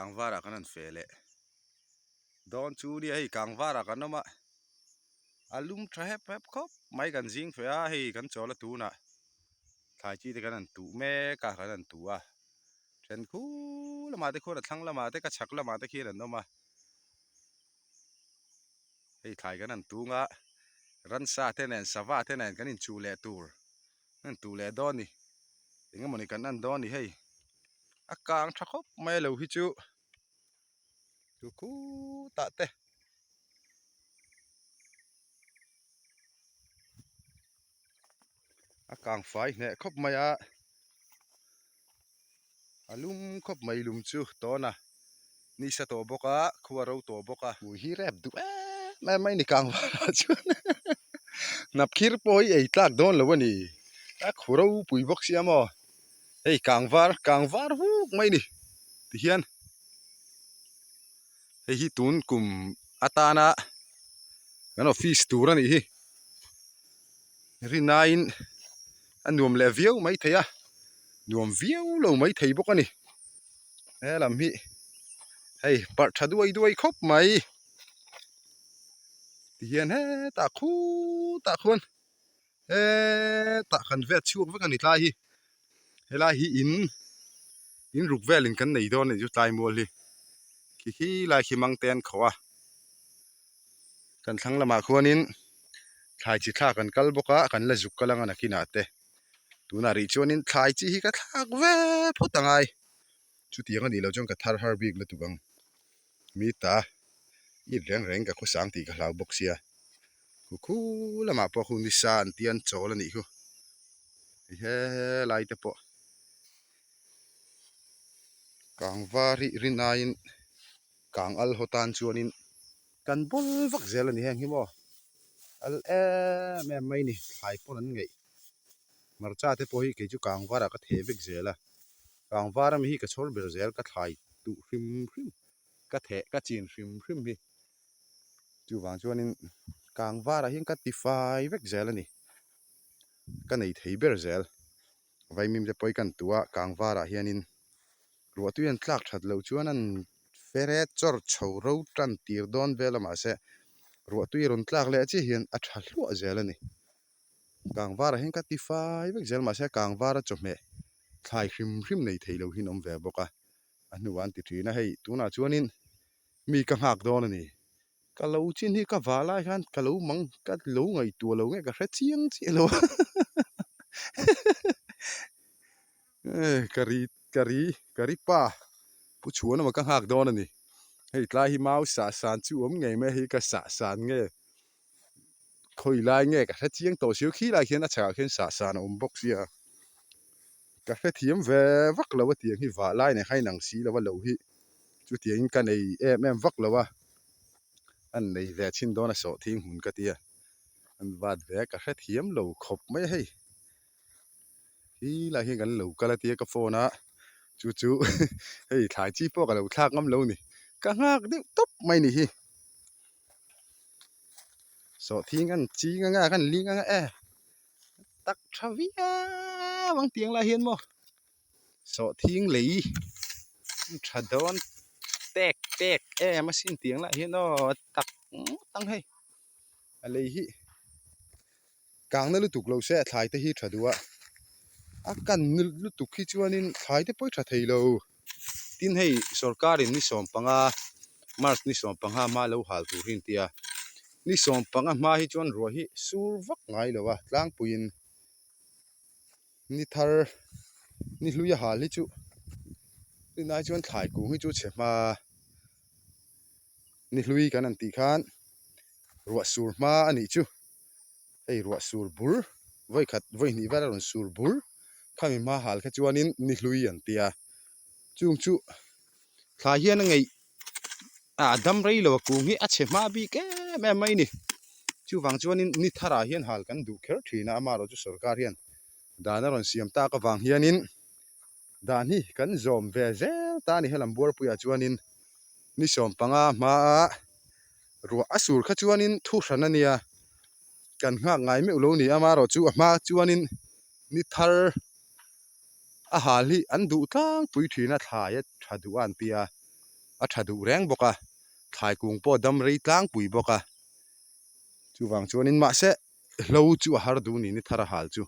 Kangvarah kan han feh leh dawn chu nia hei kangvarah kan awm a a lum tha hep hep khawp mai kan zing feh a hei kan chawl a tunah thlai chi te kan han tuh mek a kan han tuh a then khu lamah te khuan a thlang lamah te ka chhak lamah te khian an awm a hei thlai kan han tung a ransa te nen sava te nen kan inchuh leh tur an han tuh leh dawn a ni eng emawni kan en dawn a ni hei a kang tha khawp mai a lo hi chu chu khutah te. A kang fai hneh khawp mai a a lum khawp mai lum chu tawn a ni sa tawh bawk a khua ro tawh bawk a. Hmui hi rep duh em em mai ni kang varah chuan hnap khir pawh hi ei tlak dawn lo a ni a khu ropui bawk sia maw hei kang var kang var vuk mai ni tihian hei hi tun kum atana kan office tur a nih hi. Rinaiin a nuam leh viau mai thei a, nuam viau lo mai thei bawk a ni. He lam hi hei parh tha duai duai khawp mai tihian hetah khutah khuan hetah kan vet chhuak vek a ni tlai hi helai hi in in ruk velin kan nei dawn a ni chu tlai mual hi khi khi lai khi mang te an khawh a. Kan thlang lamah khuanin thlai chi thlak an kal bawk a kan la zuk kal anga nakinah te tunah rih chuanin thlai chi hi ka thlak ve phawt angai chutiang anih loh chuan ka thar har bik lutuk ang mi ta it reng reng ka khawsang tih ka hlau bawk sia khu khu lamah pawh khu nisa an tia an chawl anih khu he lai te pawh kangvar hi rin aiin kang al haw tan chuanin kan bawl vak zel a ni heng hi maw al em em mai ni thlai pawn an ngeih hmarcha te pawh hi kei chu kang varah ka theh vek zel a kang var ami hi ka chhawr ber zel ka thlai duh hrim hrim ka theh ka chin hrim hrim hi chuvang chuanin kang varah hian ka ti fai vek zel a ni ka nei thei ber zel vaimim te pawh hi kan tuh a kang varah hianin. Ruah tui an tlak that loh chuan an fere chawr chho ro tan tir dawn vel a mahse ruah tui a rawn tlak leh chiah hian a tha hluah zel a ni. Kangvarah hian ka ti fai vek zel mahse kangvara chawhmeh thlai hrim hrim nei thei lo hian awm ve bawk a, a hnuah an ti thin a hei tunah chuanin mi ka nghak dawn a ni. Ka lo chin hi ka vah lai khan ka lo mang ka lo ngaihtuah lo nge ka hre chiang chiah lo a Ka ri ka ri ka ri pa pu chhuan emaw ka nghak dawn a ni hei tlai hi mau sah san chu awm ngei mai hei ka sah san nge khawi lai nge ka hre chiang tawh sio khi lai khian a chhakah khian sah san a awm bawk sia ka hrethiam ve vak lo a tiang hi vah lai nen kha inang si lo a lo hi chutiangin ka nei em em vak lo a an nei ve chhin dawn a sawhthing hmun ka tia an vat ve a ka hrethiam lo khawp mai a hei. Hi lai hian kan lo kal a tia ka phone a chu chu hei thlai chi pawh ka lo thlak ngam lo ni ka nghak deuh tawp mai ni hi sawhthing an ching anga kan ling anga e tak tha viau ang tiang lai hian maw sawhthing lei tha dawn tek tek em asin tiang lai hian aw tak ngawt ang hei a lei hi. Kangna lutuk lo se a thlai te hi tha duh a, a kan lutuk hi chuanin thlai te pawh hi tha thei lo. Tin hei sorkarin ni 15 March ni 15 hma lo hal tur hi an ti a, ni 15 hma hi chuan ruah hi sur vak ngai lo a tlangpuiin ni thar ni hlui a hal hi chu tunlai chuan thlai kung hi chu chhe hma ni hlui kan han tih khan ruah sur hma a nih chu hei ruah sur bur vawi khat vawi hnih vel a rawn sur bur khami hma hal kha chuanin ni hlui an tia chung chu thlai hian a ngeih ah a dam rei lo a kung hi a chhe hma bik em em mai a ni chuvang chuanin ni tharah hian hal kan duh kher thin a amaherawhchu sorkar hian dan a rawn siam tak avang hianin dan hi kan zawm ve zel ta a ni helam buarpuiah chuanin ni 15 hmaa ruah a sur kha chuanin thu hran a nia kan nghak ngai meuh lo ni amaherawh chu a hma chuanin ni thar a hal hi an duh tlangpui thin a thlai a tha duh a an tia. A tha duh reng bawk a, thlai kung pawh a dam rei tlangpui bawk a. Chuvang chuanin mahse hlo chu a har duh ni ni thar a hal chu.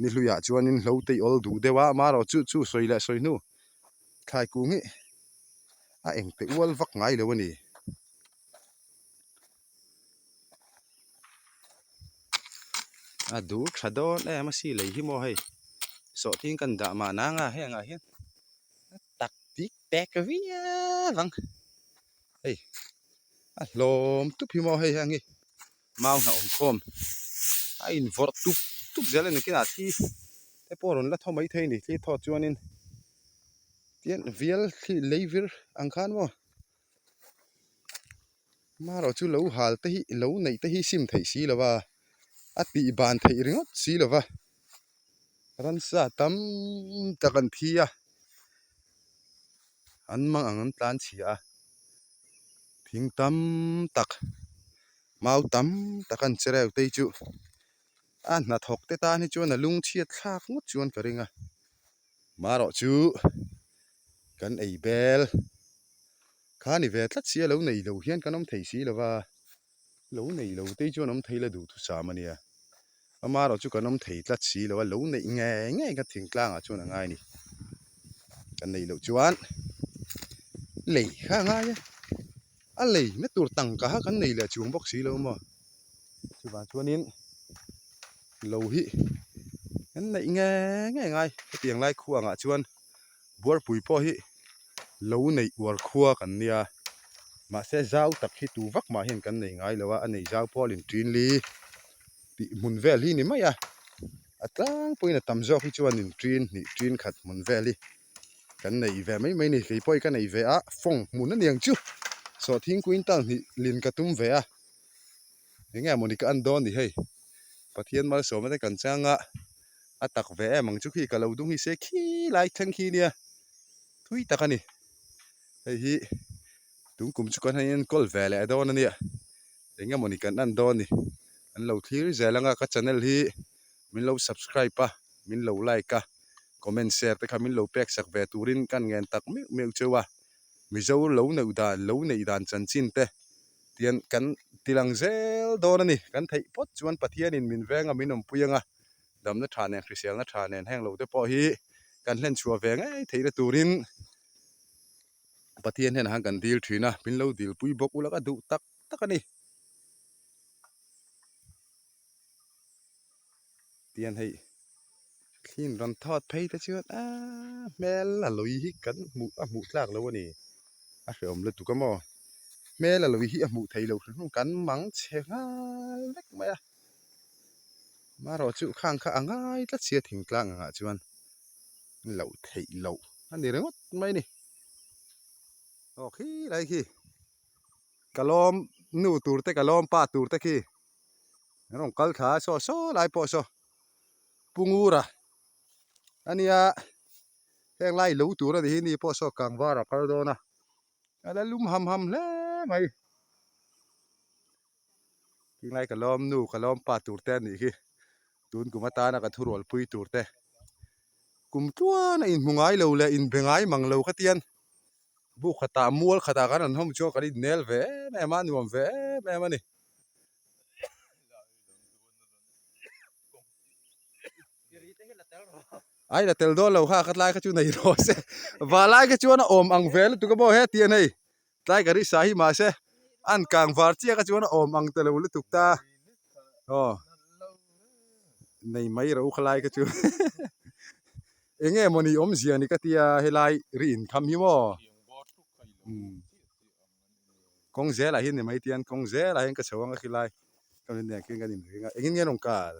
Ni hluiah chuanin hlo te i awl duh deuh a, amaherawh chu chu sawi leh sawi hnu thlai kung hi a eng teh ual vak ngai lo a ni. A dur tha dawn em a si lei hi maw hei sawhthing kan dah mah nang a hengah hian tak dik pek viau ang hei a hlawm tup hi maw hei heng hi mau hna awm khawm a invawrh tup tup zel a ni kinah thli te pawh a rawn la thaw mai thei a ni thli thaw chuanin tian vial thli lei vir ang khan maw. Marawh chu lo hal te hi lo neih te hi sim theih si lo va, a tih ban theih ringawt si lo va, ransa tam tak an thi a, an mang ang an tlan chhia a, thing tam tak mau tam tak an che reuh te hi chu a hnathawk te tan hi chuan a lungchhiat thlak ngawt chuan ka ring a, marawh chu kan ei bel. Kha ni ve tlat sia lo nei lo hian kan awm thei si lo va, lo nei lo te hi chuan awm thei la duhthusam a nia. Amaherawh chu kan awm thei tlat si lo a, lo neih ngei ngei kha thingtlangah chuan a ngai a ni. Kan neih loh chuan lei kha a ngai a, a lei na tur tangka kha kan nei leh chuang bawk si lo maw. Chuvang chuanin lo hi kan neih ngei ngei ngai hetiang lai khuangah chuan Buarpui pawh hi lo neih uar khua kan nia, mahse zau tak hi tu vak mah hian kan nei ngai lo a, a nei zau pawh a lin ṭin li tih hmun vel hi ni mai a, a tlangpuiin a tam zawk hi chuan in ṭin hnih ṭin khat hmun vel hi kan nei ve mai mai a ni, kei pawh hi ka nei ve a, fawng hmun a niang chu sawhthing quintal hnih lin ka tum ve a, eng nge mawni ka en dawn ni hei Pathian malsawmna te kan chang a. A tak ve em ang chu khi ka lo dung hi se khi lai thleng khi nia thui tak a ni hei hi tun kum chu kan han enkawl ve leh dawn a nia eng emawni kan en dawn a ni an lo thlir zel ang a ka channel hi min lo subscribe a min lo like a comment share te kha min lo pek sak ve turin ka ngen tak meuh meuh cheu a mizo lo neuh dan lo neih dan chanchin te tian kan tilang zel dawn a ni kan theih phawt chuan Pathianin min veng a min awmpui ang a. Damna tha nen hriselna tha nen heng lo te pawh hi kan hlen chhuah ve ngei theihna turin Pathian hnenah khan kan dil thin a, min lo dilpui bawk ulak a duh tak tak a ni. Tian hei thli in rawn thawt phei te chuan aaa hmel a lawi hi kan hmuh a hmuh tlak lo a ni. A hrehawm lutuk a maw? Hmel a lawi hi a hmuh theih loh hrim hrim kan mang chhe nghal vek mai a. Marawh chu khang kha a ngai tlat sia thingtlang angah chuan loh theih loh a ni ringawt mai a ni. Aw khi lai khi ka lawm nu tur te ka lawm pa tur te khi an rawn kal thla a saw saw lai pawh saw Pu Ngura a nia heng lai lo tur a ni hi ni pawh saw kangvar a kal dawn a a la lum ham ham hle mai. Tinglai ka lawm nu ka lawm pa tur te a nih hi tun kum atana ka thurual pui tur te kum tluan a inhmu ngai lo leh inbe ngai mang lo kha tian buk khatah mual khatah kan rawn hawm chuan kan innel ve em em a nuam ve em em a ni. Ai la tel dawn lo kha ka tlai kha chu nei rawh se valai kha chuan a awm ang ve lutuk a maw hetiang hei. Tlai ka risa hi mahse an kang var chiah kha chuan a awm ang ta lo lutuk ta aw nei mai ro khalai kha chu eng nge mawni awmzia ni ka tia helai ri inkham hi maw kawng zelah hian ni mai tian kawng zelah hian ka chho ang a khilai ka rin nen khian kan inring a engin nge an rawn kal.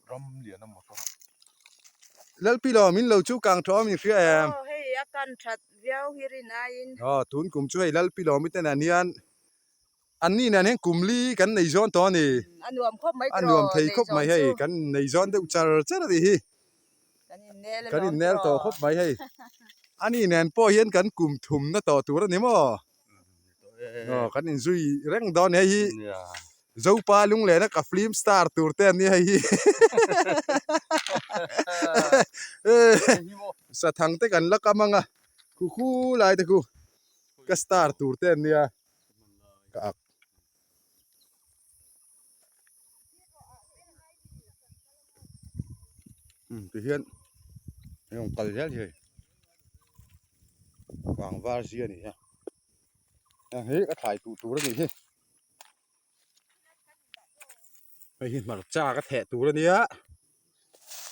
Ram lian a motor a. Lalpilo min lo chu kang thaw min hria em? Aw hei a kan that viau hi rin aiin. Aw tun kum chu hei Lalpilo mi te nen hian an ni nen hian kum li kan nei zawn tawh a ni. A nuam khawp mai tiraw A nuam thei khawp mai hei kan nei zawn deuh char char a nih hi. Kan innel Kan innel tawh khawp mai hei. A ni nen pawh hian kan kum thumna tawh tur a ni maw? Aw kan inzui reng dawn hei hi Zopa lunglena ka film star tur te an ni hei hi Sathang te kan la kam anga khu khu lai te khu. Ka star tur te an nia ka ak. Umm ti hian hei rawn kal zel hi hei vang var zia a ni a heng hi ka thlai tuh tur a nih hi hei hi hmarcha ka theh tur a nia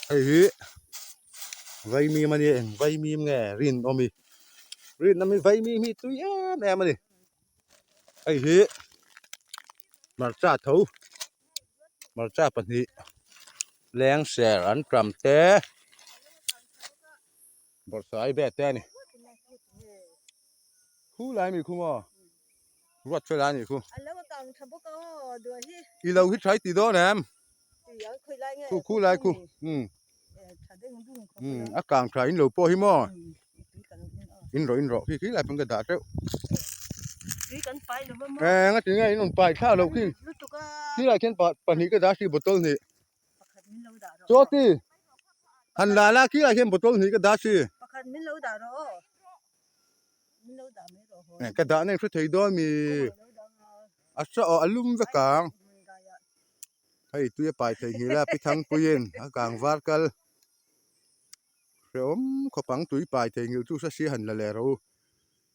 hei hi vaimim a nia eng vaimim nge rinawmi rinawmi vaimim hi tui em em a ni. Hei hi hmarcha tho hmarcha pahnih lengser an ṭam te bawrhsai vel te a ni khu lai mi khu maw ruat fel a nih khu i lo hi try ti dawn em khu khu lai khu umm umm a kang tha in lo pawh hi maw in rawh in rawh khi khi lai pawn ka dah teuh eng a ti nge in rawn pai thla loh khi khi lai khian pahnih ka dah si bottle hnih chaw ti han la la khi lai khian bottle hnih ka dah si ka dah na in hre thei dawn mi a sa aw a lum vek ang. Hei tui a pai thei nghil a pi thangpuiin a kang var kal hrehawm khawp ang tui pai thei nghil chu hre han la leh rawh u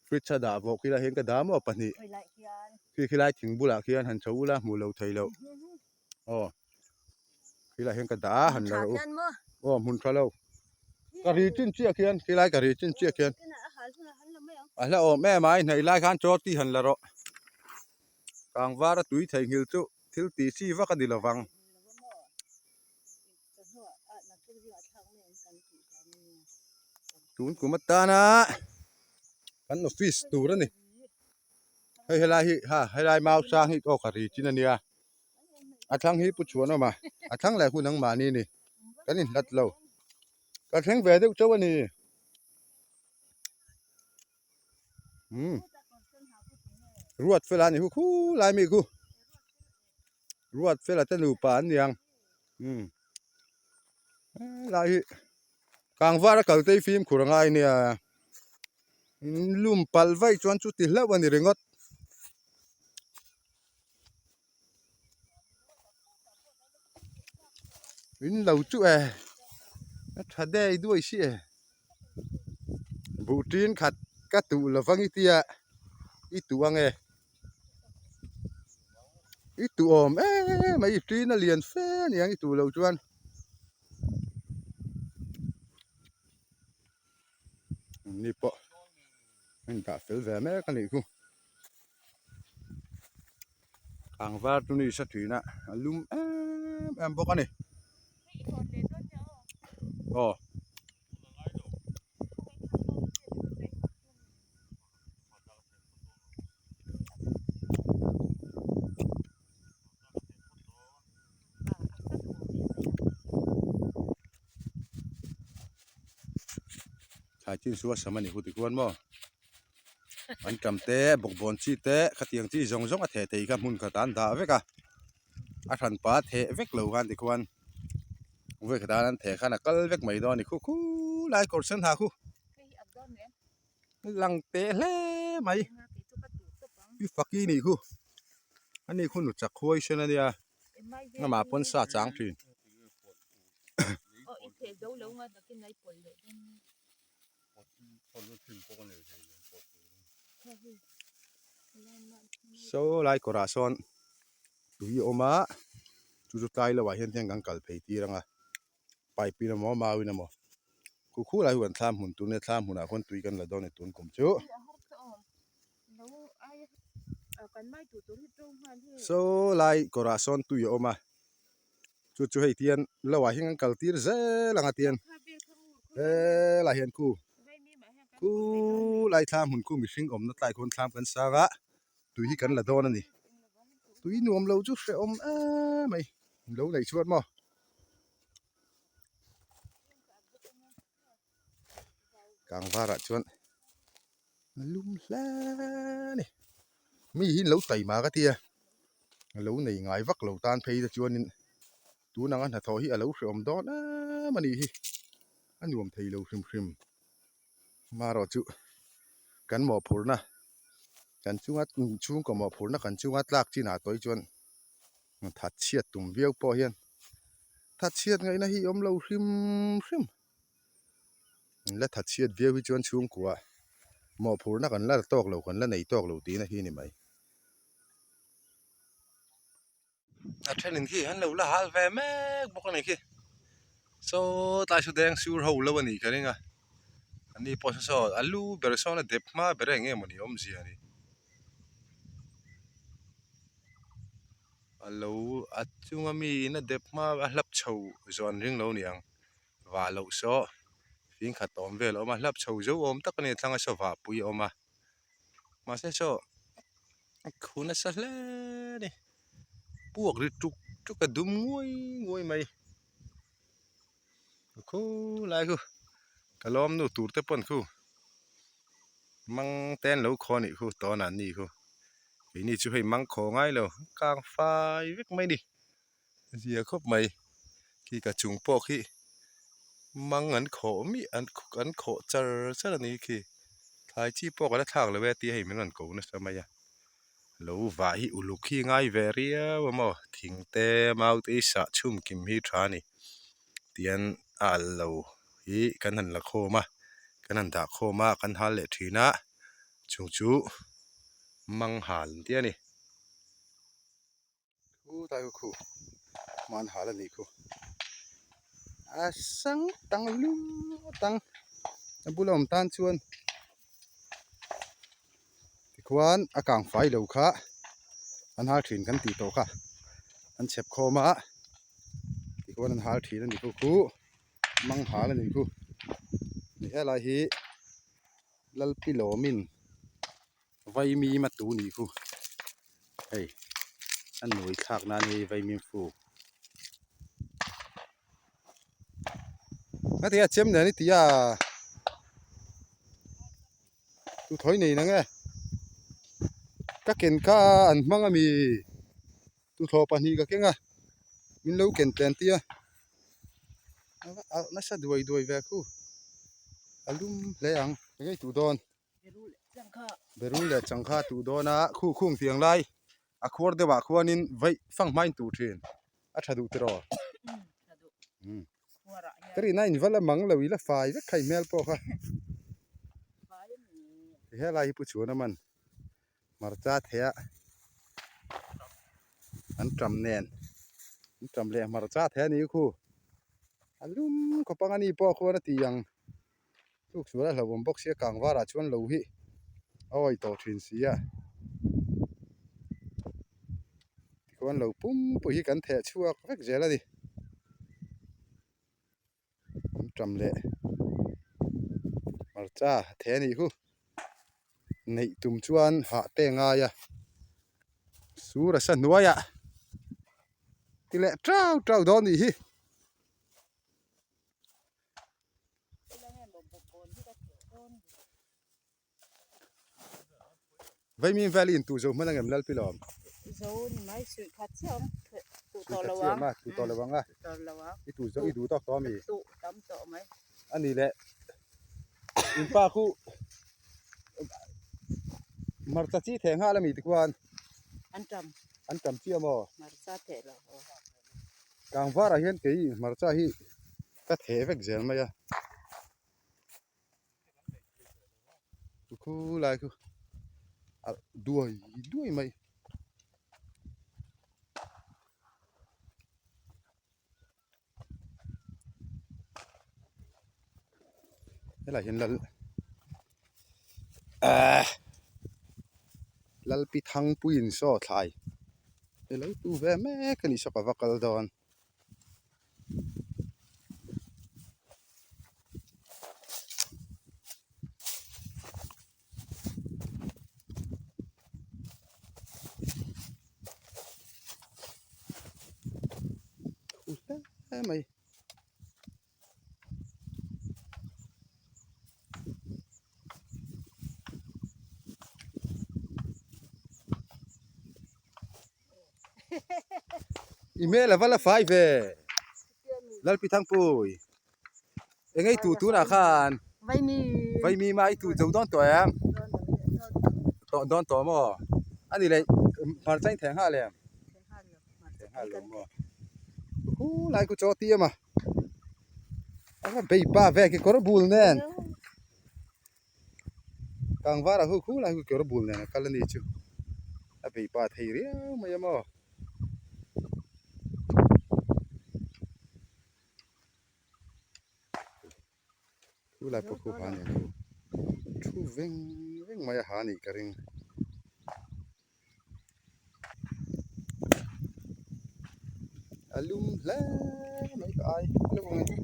fridge a dah vawk ila hian ka dah maw pahnih khi khilai thing bulah khian han chho ula hmuh loh theih loh aw khilai hian ka dah a han la rawh u aw hmun tha lo ka ri chin chiah khian khilai ka ri chin chiah khian a hla awm em a i hnaih lai khan chaw ti han la rawh. Kangvar a tui theihnghilh chu thil tih chi vak a ni lo vang. Tun kum atana kan office tur a ni. Hei helai hi ha helai mau sang hi aw ka ri chin a nia. A thlang hi pu chhuan awm a, a thlang leh hun ang mahni ni. Kan inhlat lo. Ka thleng ve deuh chauh a ni. Umm ruat fela a ni khu khu lai mi khu ruat fela te nupa an niang umm helai hi kangvar a kal te hi fimkhur a ngai nia in lum palh vaih chuan chuti hlauh a ni ringawt. In lo chu e a tha dei duai si e buh tin khat ka tuh lovang i tia i tuh ang e i tuh awm em mai i tin a lian fe a niang i tuh loh chuan. Ni pawh a indah fel ve mek a nih chu. Kangvar chu ni sa thin a a lum em em bawk a ni aw. Thlai chin chu a sam a ni hu tikhuan maw. An tam te bawkbawn chi te khatiang chi zawng zawng a theh thei kha hmun khat ah an dah vek a a hran pa theh vek lo khan tikhuan vawi khat ah an theh khan a kal vek mai dawn a ni khu khu lai kawr sen ha khu lang teh hle mai pi faki nih khu ani khu nu chak huai sen a nia amah pawn sa chang thin. Saw lai kawrah sawn tui a awm a chu chu tlai lohah hian hian kan kal phei tir ang a pipe in emaw mau in emaw khu khu lai hu kan thlam hmun tur nia thlam hmunah khuan tui kan la dawn a ni tun kum chu. Saw lai kawrah sawn tui a awm a. Chu chu hei tian lo ah hian kan kal tir zel ang a tian helai hian khu khu lai thlam hmun khu mihring awmna tlai khuan thlam kan sang a tui hi kan la dawn a ni tui nuam lo chu hrehawm em mai lo neih chhuat maw. Kangvarah chuan a lum hle a ni mi hi an lo taima ka tia a lo nei ngai vak lo tan phei te chuanin tun anga hnathawh hi a lo hrehawm dawn em a nih hi a nuam thei lo hrim hrim marawh chu kan mawhphurhna. Kan chunga chhungkaw mawhphurhna kan chunga tlak chinah tawih chuan thatchhiat tum viau pawh hian thatchhiat ngaihna hi awm lo hrim hrim. La thatchhiat viau hi chuan chhungkua mawhphurhna kan la tawk lo kan la nei tawk lo tihna hi a ni mai. A thenin khi an lo la hal ve mek bawk a ni khi saw tlai chu deng sur ho lo a nih ka ring a an ni pawh saw saw a lu ber sawn a dep hma ber eng nge mawni awmzia a ni a lo a chunga mi in a dep hma a hlap chho zawh an ring lo niang vah loh saw fing khat awm vel a awm a hlap chho zo awm tak a ni a thlang a saw vah pui a awm a. Mahse saw a khu nasa hle a ni puak ri tuk tuk a dum nguai nguai mai khulai khu ka lawm nu tur te pawn khu mang te an lo khaw anih khu tawnah an ni khu keini chu hei mang khaw ngai lo kang fai vek mai a ni. Zia khawp mai khi ka chung pawh khi mang an khawh miah an an khawh char char a ni khi thlai chi pawh ka la thlak lo e tia hei min rawn ko nasa mai a lo vah hi uluk hi ngai ve riau a maw thing te mau te hi sah chhum kim hi tha a ni tian a alh lo hi kan han la khawm a kan han dah khawm a kan hal leh thin a chung chu mang hal an ti a ni. Khu tai khu hman hal a nih khu a sang tang lum tang a bula awm tan chuan tikhuan a kang fai lo kha an hal thin kan tih tawh kha an chhep khawm a tikhuan an hal thin a nih khu khu mang hal a nih khu helai hi Lalpilawmin. Vaimim a tu nih khu hei a nuai thlak nan hei vaimim fu a ti a chem nen i ti a tu thawi nei nang e ka ken kha an hmang ami tuthlawh pahnih ka keng a min lo ken tlen tia a nasa duai duai ve khu a lum hle ang eng nge i tuh dawn. Berul leh changkha tuh dawn a khu khung tiang lai a khuar deuh ah khuanin vaih fang hmain tuh thin a tha duh tiraw ka rihna in va la mang lo ila fai vek kha i hmel pawh kha helai hi pu chhuan a man hmarcha theih a an tam nen an tam leh hmarcha theih a ni khu a lum khawp ang a ni pawh khuan a ti ang. Tluk sual a hlauhawm bawk sia kang varah chuan lo hi a awih tawh thin si a tikhuan lo pum pui hi kan theh chhuak vek zel a ni an tam leh hmarcha a theh a nih hu neih tum chuan hah te a ngai a sur a sa hnuaiah ti leh tau tau dawn nih hi. Vaimim Valley in tu zo hman angem Lalpilawm? Zo ni mai suih khat chiah awm tu tawh lo ang. Tu tawh lo ang a. Tu tawh lo ang. I tu zo i duh tawk tawh ami? Tu tam tawh mai. Ani le in pa khu hmarcha chi theh nghal ami tikhuan? An tam. An tam chiah maw? Hmarcha theh lo. Kangvarah hian kei hmarcha hi ka theh vek zel mai a khu lai khu a duai duai mai helai hian lal ahh Lalpi Thangpuiin saw thlai i lo tu ve mek a ni saw ka va kal dawn. Hle mai. I hmel a va la fai ve Lalpi Thangpui eng ei tu tunah khan vaimi mai tu zo dawn tawh em? Tawh dawn tawh maw? A ni leh hmarcha in theh nghal em? Theh nghal lo maw? Hu lai khu chaw ti em a. A va bei pa ve ki kawr bul nen. Kangvar a hu khu lai khu kawr bul nen a kal a ni chu. A bei pa thei riau mai a maw? Thu lai pawh khu ha nen khu thu veng veng mai a ha nih ka ring. A lum hle mai ka ai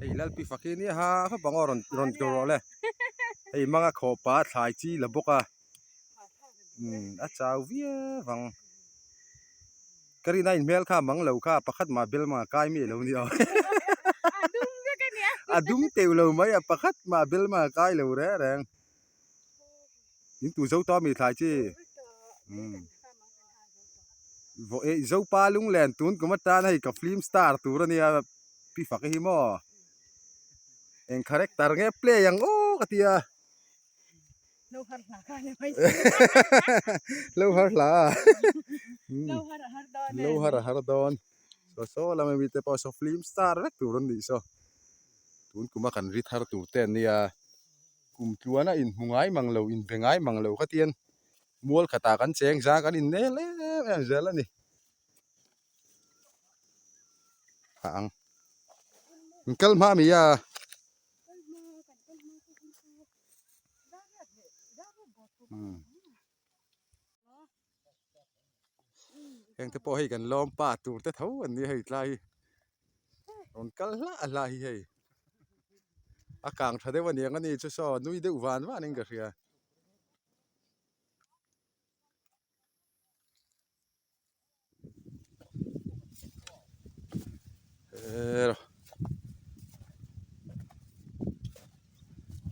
hei Lalpi fak hi nia ha khawp ang aw rawn rawn tur rawh le hei manga khawh pa thlai chi la bawk a umm a chau viau ang. Ka rin a inhmel kha mang lo kha pakhat mah bel mah kai mi lo ni aw a dum teuh lo mai a pakhat mah bel mah kai lo reng reng in tu zo tawh ami thlai chi vaw eh zopa lunglen tun kum atan hei ka film star tur ania pi fak hi maw eng character nge play ang aw ka tia. Lo har hla kha ni mai. Lo har hla. Lo har a har dawn. Lo har a har dawn. So so lama mi te pawh saw film star vek tur an nih saw. Tun kuma kan ri thar tur te an nia. Kum tluana inhmu ngai mang lo, inbe ngai mang lo khatian mual khatah kan cheng zang kan innel em em zel a ni. A ang. Inkal hma mi a. Heng te pawh hei kan lawm pa tur te tho an nia hei tlai hi rawn kal hlah hlah hi hei a kang tha deuh aniang ani chu saw nui deuh van van in ka hria.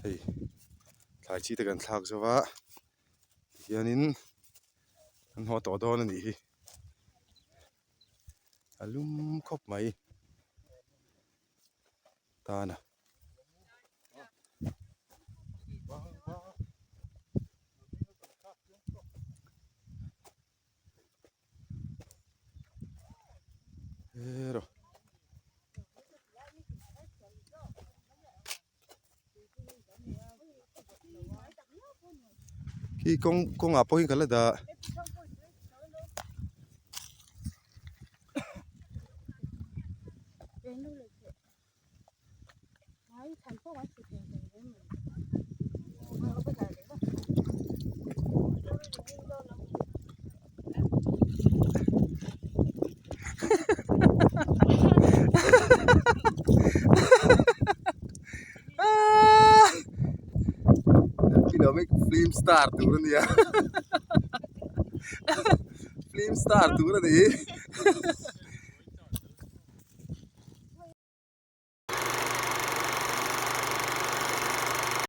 Hei thlai chi te kan thlak zo va tihianin an haw tawh dawn a nih hi a lum khawp mai tan a. Khi kawng kawngah pawh hian ka la dah. Film star tur a nia film star tur a ni.